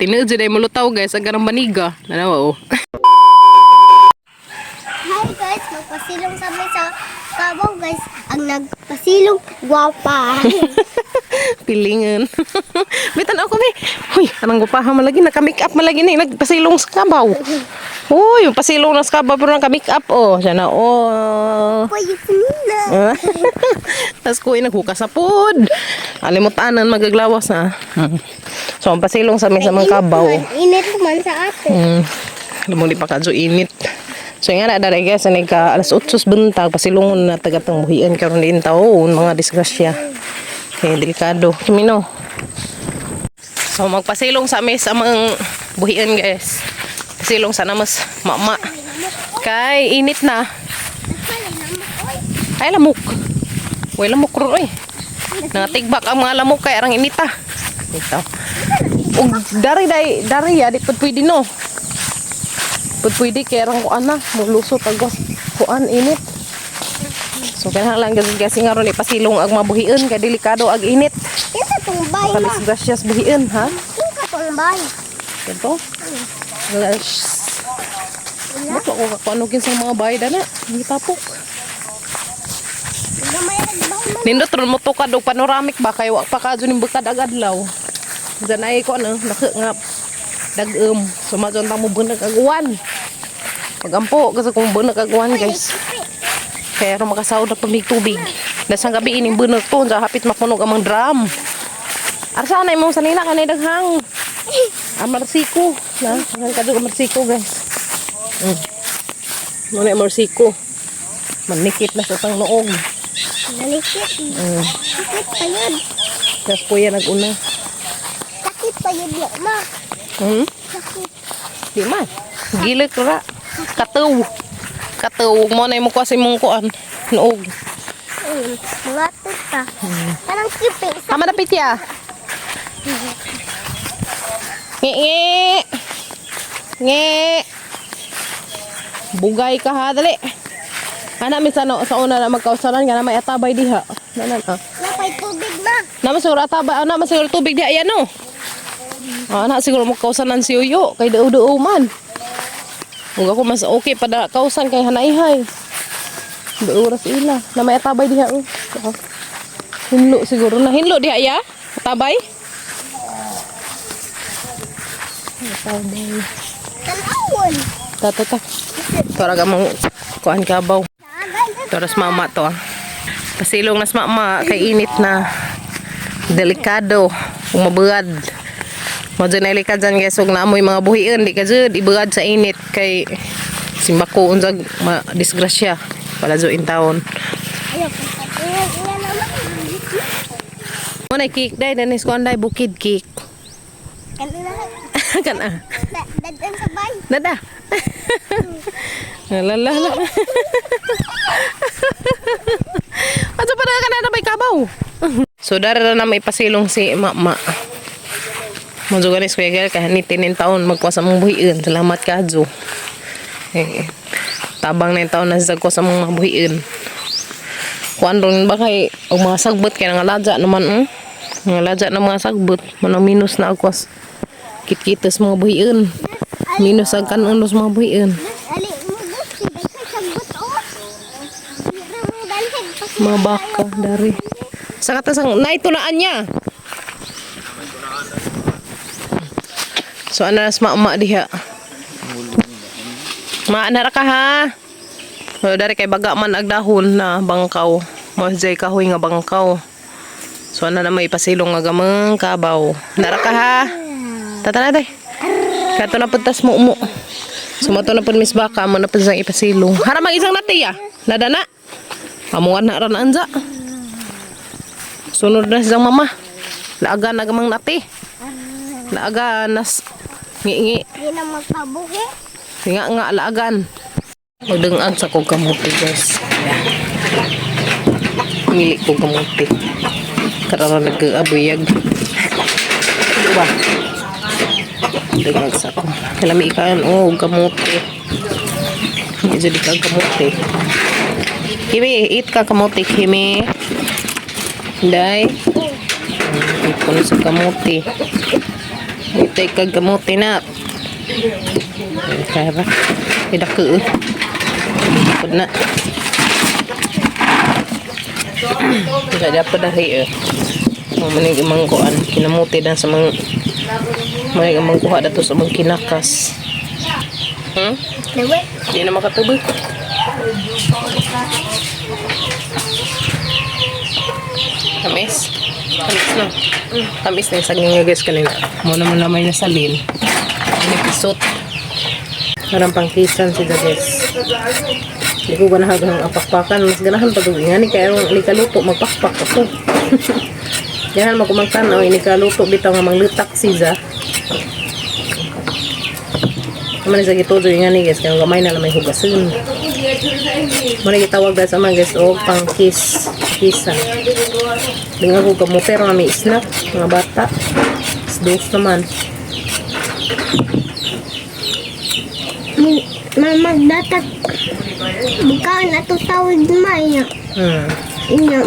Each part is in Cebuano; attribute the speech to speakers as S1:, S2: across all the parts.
S1: Tinuod jud ay mulutaw, guys, ang ganang baniga. Nanawa oh.
S2: Hi guys, magpasilong kami sa kabaw, guys. Ang nagpasilong, gwapa.
S1: Pilingan. Bitan ako ni. Huy, anang gupaha man lagi, naka-make up man lagi ni, nagpasilong sa kabaw. Uy, yung pasilong na sa kabaw pero naka-make up oh. Siya na oh.
S2: Pwede nila.
S1: Tapos kuya naghukas sa pod. Alimutanan magaglawas na. So ang pasilong sa may sa mga kabaw.
S2: Init man sa atin.
S1: Alam mo, di pa kadyo init. So nga na dara guys, ani ka alas 8 sa buntag pasilungon na taga tang buhian karon din taon mga disgrasya. Kay delikado. Kimino. So magpasilong sa amin sa mga buhian, guys. Pasilong sa namas mama. Kay init na. Ay, lamok. Way lamok ron oy. Nangatigbak ang mga lamok kay arang inita. Ito. Ug dari dai dari ya di pud pwede no. Pud pwede kay arang kuan na mulusot agos kuan init. So kinahanglan kasi kasi nga ron ipasilong ang mabuhian kay delikado ag init.
S2: Kinsa tong bay ma?
S1: Kalisgrasyas buhian ha.
S2: Kinsa tong bay?
S1: Ito. Alas. Ano ko kakuano kinsa mga bayad na. Gitapok.
S2: Gamay nagbay man.
S1: Nindot ron mo tukad og panoramic ba kay wa pa kadyo ning bukad ag adlaw. Diyan ay ko ano, naka nga dag-um. Sumadyon ta mo bunag ag uwan. Pagampo kasi kung bunag ag uwan, guys. Kaya ron makasahod na pamig tubig. Dasang gabi ining bunag to, sa hapit mapunog ang mga drum. Arsa na imong sanina kanay daghang. Amarsiko na, daghang kadyo amarsiko, guys. Mo na amarsiko. Manikit na sa tang noog.
S2: Nalikit. Sakit pa yun.
S1: Tapos kuya nag-una.
S2: Sakit pa yun ya, ma. Sakit.
S1: Di man. Gilid ra. Kataw. Kataw. Mo na imong kuha sa imong kuan. Noog.
S2: Mga tuta. Parang kipi.
S1: Tama na pitya. Nge nge. Nge. Bugay ka ha, dali. Ana mi sa no, sa una na magkausaran nga na may atabay diha. Na na. Ah.
S2: Napay tubig ma.
S1: Na man siguro atabay, ana man siguro tubig diha yan no. Ah, ana siguro magkausanan si Uyo kay duo-duo man. Ug ako mas okay pa da kausan kay hanayhay. Duo ra ila. Na may atabay diha oh. Ah. Hinlo siguro na hinlo diha ya. Atabay. Atabay.
S2: Tanawon.
S1: Ta ta ta. Tora ka mong kuan kabaw. Toras mama to ah. Pasilong nas mama kay init na. Delikado. Umabugad. Mo dyan ay likad dyan, guys. Huwag na amoy mga buhian. Di ka dyan. Ibugad sa init. Kay simbako unsag ma disgrasya. Wala dyan in taon.
S2: Ayaw, ingat ingat naman.
S1: Mo na cake day. Danis ko anday bukid cake.
S2: Kanina.
S1: Kana.
S2: Dadan sa bay.
S1: Nada. Lalala. Ato pa na ka na may kabaw. So dara na may pasilong si mama. Mo ganis kuya Gel kay ni tinin taon magkuha sa mong buhiin. Salamat ka Jo. Eh, tabang na yung taon na sa ko sa mong mga buhiin. Kuan ron ba kay og mga sagbot kay nangaladya naman. Nangaladya na mga sagbot. Manang minus na ako kitkitos mga buhiin. Minus ang kanon sa mga buhiin.
S2: Ali mo gusto daghan sagbot oh. Dalhin pa
S1: Mga baka dari. Sa katasang naitunaan niya. So ano nas mauma diha. Maanara ka ha. So, dari kay baga man ag dahon na bangkaw. Mo jay kahoy nga bangkaw. So ano na may pasilong nga gamang kabaw. Nara ka ha. Tata na day. Kato na pud tas mo mo. Sumato na pud Miss Baka mo na pud sang ipasilong. Haramang isang natiya. Nadana. Amuan na ran anza. Sunod na siyang mama. Laagan na gamang nati. Laagan nas ngi-ngi.
S2: Di na magpabuhi.
S1: Nga nga laagan. Magdangan sa kong kamuti, guys. Mili kong kamuti. Karara nag-abuyag. Diba? Dangan sa ko. Kalami ikan. Oh, kamuti. Hindi jadi ka kamuti. Kimi, eat ka kamuti, Kimi. Day. Eat ko na sa kamuti. Itay kag kamote na. Kaya ba? Idako. Pud na. Kaya dapat dahil eh. Mga manig imang kuan, kinamuti dan sa mga mga imang kuha dato sa mga kinakas.
S2: Lewe.
S1: Di na makatubig. Tamis? Tamis na. Tamis na yung saging nga guys kanina. Muna mo lamay na salin. Ini pisot. Parang pangkisan si guys. Hindi ko ganahan ang apakpakan. Mas ganahan pag nga ni kaya ang nikaluto magpakpak ako. Ganahan magkumagtanaw inikaluto bitaw nga manglutak siya. Naman sa gitudo yung nga ni guys kaya gamay na lang may hugasin. Muna gitawag guys ama guys og pangkis kisa. Dinga ko kamo pero nga may snack mga bata. Dos naman.
S2: Mama, datak. Bukaan na to tawag ma iya. Inya,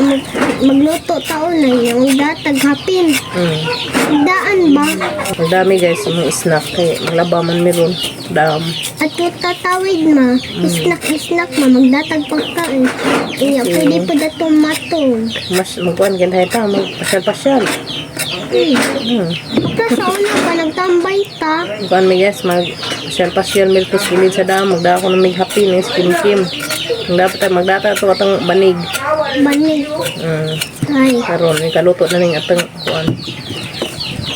S2: magluto taon na iya. Magdatag hapin. Daan ba?
S1: Ang dami guys mga snack kay maglaba man meron. Dam.
S2: At tatawid ma. Snack, snack ma. Magdatag pagkain. Inya, pwede pa dato matog.
S1: Mas magkuan ganhay ta magpasyal-pasyal.
S2: Basta sa una pa, nagtambay ta.
S1: Kuan mi guys mag pasyal-pasyal mi tos gilid sa dam magdako ko ng mig happiness kim kim. Ang dapat ay magdata to atong banig.
S2: Banig. Ay.
S1: Karon ikaluto na ning atong kuan.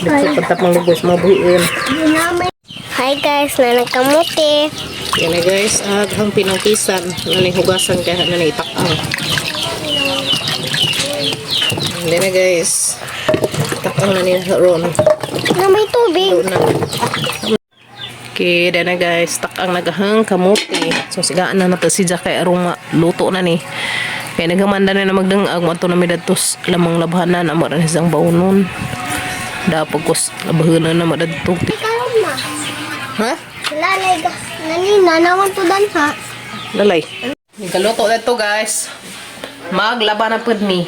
S1: Dito pagtap mga lugos mga buhiin.
S2: Ginamay. Hi guys, nanagkamuti.
S1: Yan na guys, at ang pinangkisan, na hugasan kaya na itakang. Hindi na guys, takang na nila ron.
S2: Na may tubig.
S1: Doon na. Okay, dan na guys, takang nagahang kamuti. So sigaan na nato si Jack kay arong luto na ni. Kaya naghamanda na na magdangag mo na mi dadtos lamang labhanan amo ra ni siyang baunon. Dapag kus labahanan na madadto.
S2: Karon ma.
S1: Ha?
S2: Lalay ga. Nani nanawan to dan ha.
S1: Lalay. Nagaluto na to guys. Maglaba na pud mi.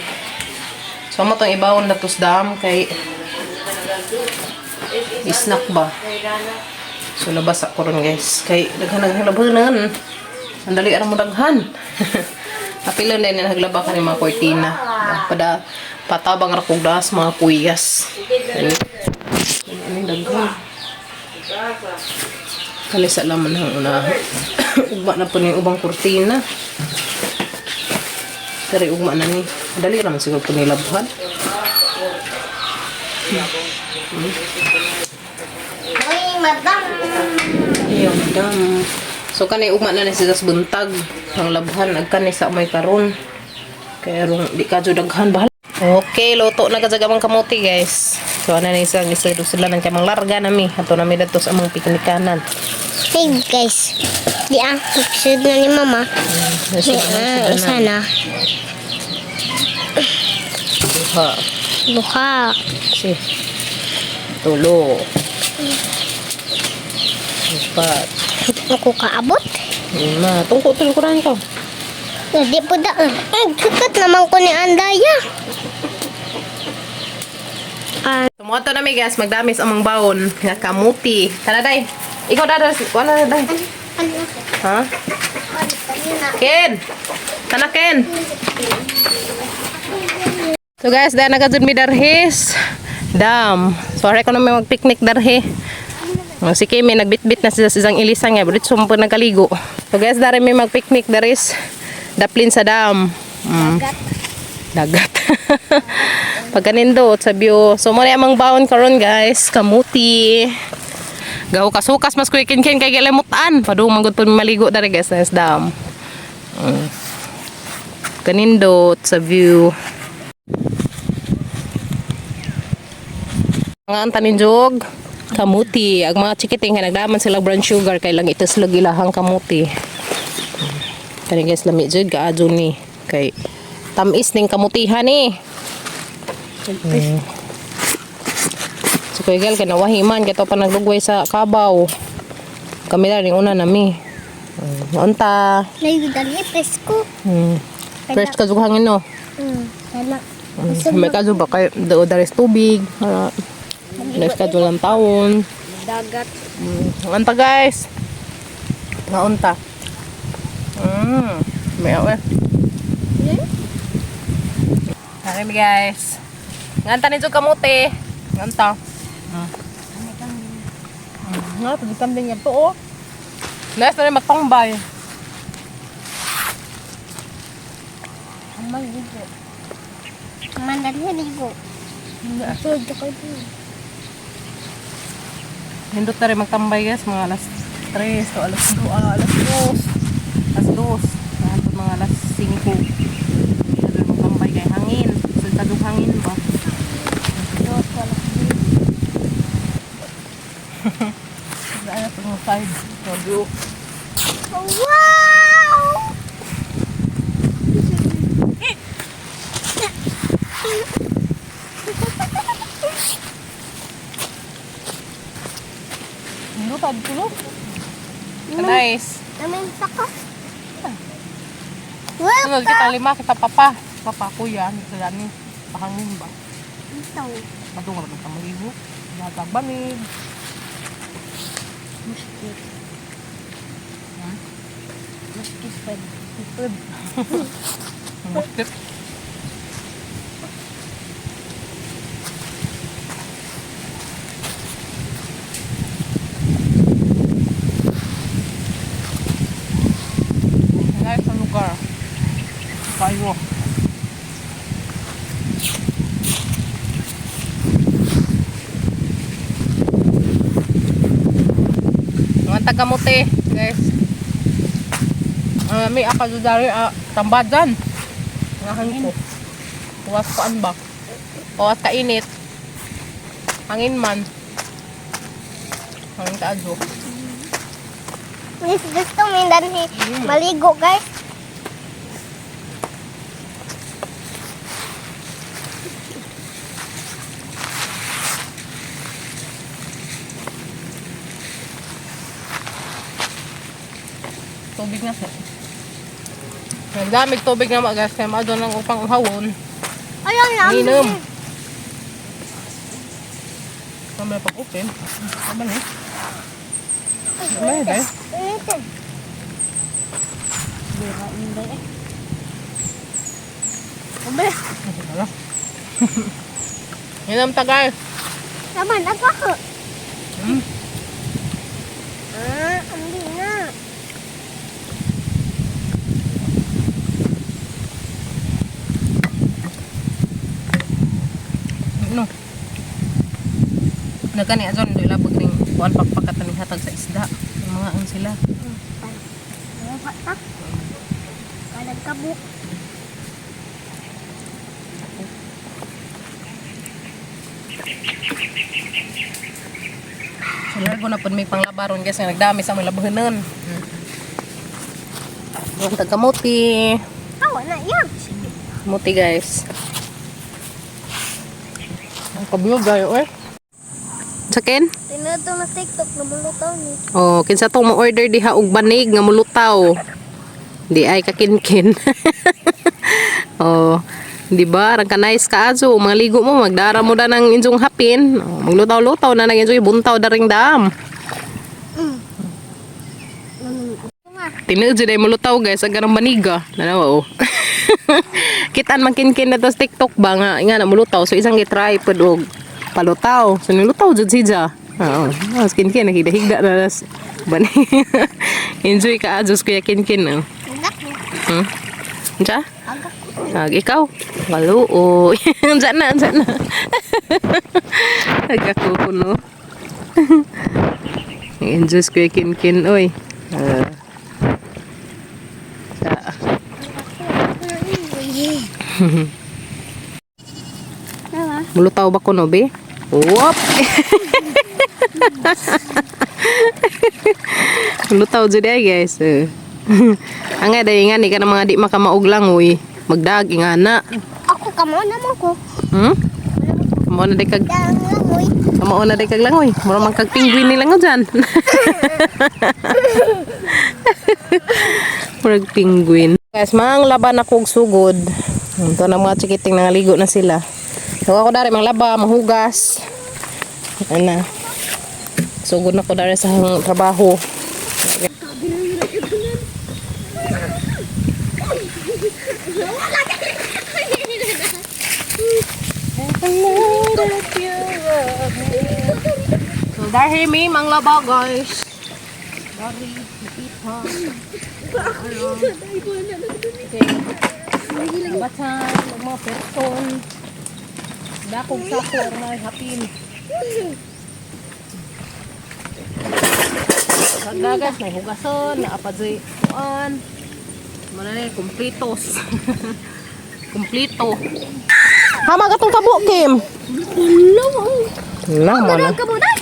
S1: So mo tong ibawon na tos dam kay snack ba. So labas ako ron guys kay daghan daghan labanan. Ang dali ara mo daghan. Apilon din na naglaba ka ni mga kortina. Pada patabang ra kog das mga kuyas. Ani ani daghan. Kali sa laman ng una. Ugma na po ni ubang kurtina. Pero ugma na ni. Dali raman siguro po nilabhan.
S2: Uy, madam.
S1: Ayaw, madam. So kani ugma na ni siya sa buntag. Ang labhan agkani sa may karon. Kaya rong di ka jud daghan bahal. Okay, luto na ka amang kamote guys. So ana ni isang isa do sila nang kamang larga nami. Ato nami dadto sa among piknikanan.
S2: Hey guys. Di ah, magsud na ni mama. Di ah, isa na.
S1: Duha.
S2: Duha.
S1: Si. Tulo. Empat.
S2: Ako kaabot.
S1: Lima. Tungko tulo ko ko.
S2: Di po da. Ay, sukat naman ko ni Andaya. Ah,
S1: Tumuato na mi guys, magdamis amang baon nga kamuti. Tara day. Ikaw dada, wala na day.
S2: Ano?
S1: Ha? Ken. Tana Ken. So guys, dahil nagkajud mi darhis. Dam. Sorry ko na may magpicnic darhi. Ang si Kimi, nagbitbit na siya sa isang ilisan nga. Bulit sumpo nagkaligo. So guys, dari may magpicnic daris. Daplin sa dam. Dagat. Pagkanindot sa view. So mo na amang baon karon guys, kamuti. Gaw kasukas mas kuy kin kay gilamutan. Padung manggod pud maligo dari guys sa dam. Kanindot sa view. Mga antanin jog kamuti. Ang mga chikiting kay nagdaman sila brown sugar kay lang itaslog ilahang kamuti. Kani guys lami jud kaadyo ni kay tamis ning kamutihan ni. So kuya Gel, kinawahi man kay to pa naglugway sa kabaw. Kami na ring una nami. Unta.
S2: Layo dali presko.
S1: Fresh ka jud hangin no.
S2: Tama.
S1: May kaso ba kay do daris tubig. Na-schedule ang taon.
S2: Dagat.
S1: Anta guys. Ngaunta. May awe. Kami guys. Nganta ni jud kamote. Nganta. Nga pag kambing yan to oh. Nice na rin magpangbay. Ang maligo.
S2: Mandan ko. Sud ko din.
S1: Nindot na rin magtambay guys, mga alas 3 to alas 2, alas 2. Alas 2. Nandun mga alas 5. Nindot na rin magtambay kay hangin. So, tadong hangin ba? Ano ito mga 5. Sabi
S2: Wow!
S1: Nindot tayo tulo. Nice.
S2: Namin saka. Well,
S1: Sunod kita lima, kita papa. Papa, kuya, sila ni. Pahangin ba?
S2: ito.
S1: Madungan ba ng maligo? Lahat banig.
S2: Muskit. Muskit pa.
S1: Good. Muskit. Nice ang lugar. Kayo. Mga tagamuti, guys. May akadudari tambadan. Ngahan ko. Puwas ko ba? Puwas kainit. Hangin man. Hangin kaadyo.
S2: Miss, gusto mo yung danhi maligo, guys.
S1: Tubig na siya. Nagdamig tubig na mga guys. Kaya maadyo ng upang uhawon.
S2: Ayaw na.
S1: Inom. Kami na pag-open. Tama ni. Tama ni guys.
S2: Ito.
S1: Wala. Inom ta guys.
S2: Tama na pa ko.
S1: Mm.
S2: Ah, hindi na.
S1: Ano? Nagkani azon do ilabog ning kuan pakpakat ning hatag sa isda. Yung mga ang sila.
S2: Ano pa ta? Kalag kabuk.
S1: So largo na pud may panglabaron guys nga nagdami sa mga labahanon. Ang tagamuti.
S2: Awa na yan.
S1: Muti guys. Ang kabiyog gayo eh. Sakin?
S2: Tinuto na TikTok na mulutaw ni.
S1: Oh, kinsa tong mo-order diha og banig nga mulutaw. Di ay kakinkin. Oh, di ba? Rang ka nice ka azo, mga ligo mo magdara mo da ng injong hapin. Oh, maglutaw-lutaw na nang injong buntaw da ring dam. Tinuod jud ay mulutaw guys, ang ganang baniga. Nanawa oh. Kitaan man kinkin na to sa TikTok ba nga nga na mulutaw. So isang gitry pud og palutaw. So nilutaw jud siya. Oo. Oh, kinkin naghigda na nas bani. Enjoy ka adjust kuya kinkin oh.
S2: Agak ko.
S1: Unsa?
S2: Agak ko.
S1: Ag ikaw. Kaluoy. Unsa na, unsa na. Agako ko no. Enjoy kuya kinkin oy.
S2: Tama.
S1: Mulutaw ba ko no be? Whoop! Mulutaw jud ay guys. Eh. Ang nga dahil nga ni ka ng mga di makamaog lang uy. Magdag ingana.
S2: Ako kamo naman ko.
S1: Kamao na day kag
S2: Dang langoy.
S1: kamao na day kag langoy. Mura man kag penguin nila nga dyan. Murag penguin. Guys, mang laban ako og sugod. Ito na mga chikiting nangaligo na sila. So ako dari mang laba, manghugas. Ana. Sugod na ko dara sa akong trabaho. So dahil may manglaba, guys. Dari, ipa. Okay. Batan, mga person. Dakog sako, ang mga hapin. Kagagas, may hugason, naapadzoy kuan. Muna na kumpletos. Kumpleto. Hama gatong kabo, Kim.
S2: Hello.
S1: Na, mo na.
S2: Ka mo dai.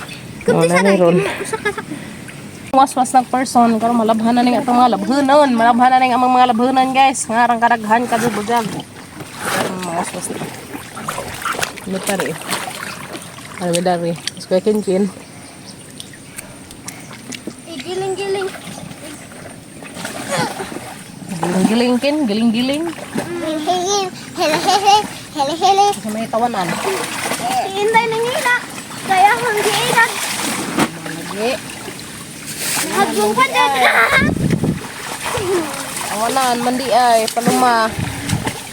S1: Wala na ron. Was-was ng person karon malabhan na ning atong mga labhanon, malabhan na ning among mga labhanon, guys. Ngarang kadaghan ka bujag. Was-was na. Ano pa rin? Ano ba dari? Square kin kin.
S2: Giling-giling.
S1: Giling-giling kin, giling-giling.
S2: Hele hele hele hele.
S1: Sa may tawanan.
S2: Hintay nang ila. Kaya hang giilag.
S1: Lagi.
S2: Hagbong pa din.
S1: Tawanan, mandi ay, paluma.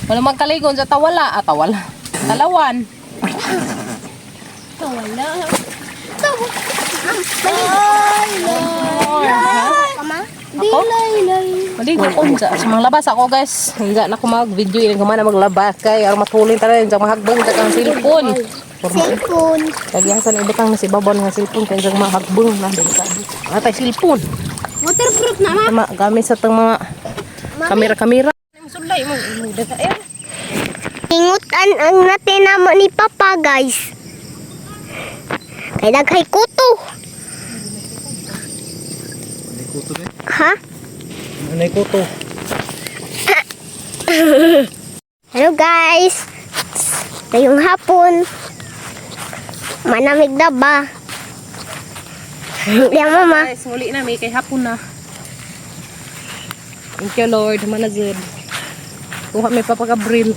S1: Wala magkaligon sa tawala. Ah, tawala. Talawan.
S2: Wala. Tawa. Ay, Kama?
S1: Ako?
S2: Dilay,
S1: Maligo ko unsa sa mga labas ako, guys. Hindi na ako mag-video ilang kamana maglaba kay aron matulin tayo sa mahagbong ta kang cellphone. Forma.
S2: Cellphone.
S1: Lagi hasan ibutang na si babon nga cellphone kay sa mahagbong na delikado. Atay cellphone.
S2: Waterproof na ma.
S1: Tama gamit sa tang mga kamera-kamera. Sulay mo mo data eh.
S2: Ingutan ang natin namo ni Papa, guys. Kay daghay kuto. Ha?
S3: Anay kuto.
S2: Hello, guys. Ngayong hapon. Manamig na ba? Ya mama.
S1: Guys, muli na may kay hapon na. Thank you, Lord. Manazid. Kuha may papakabril.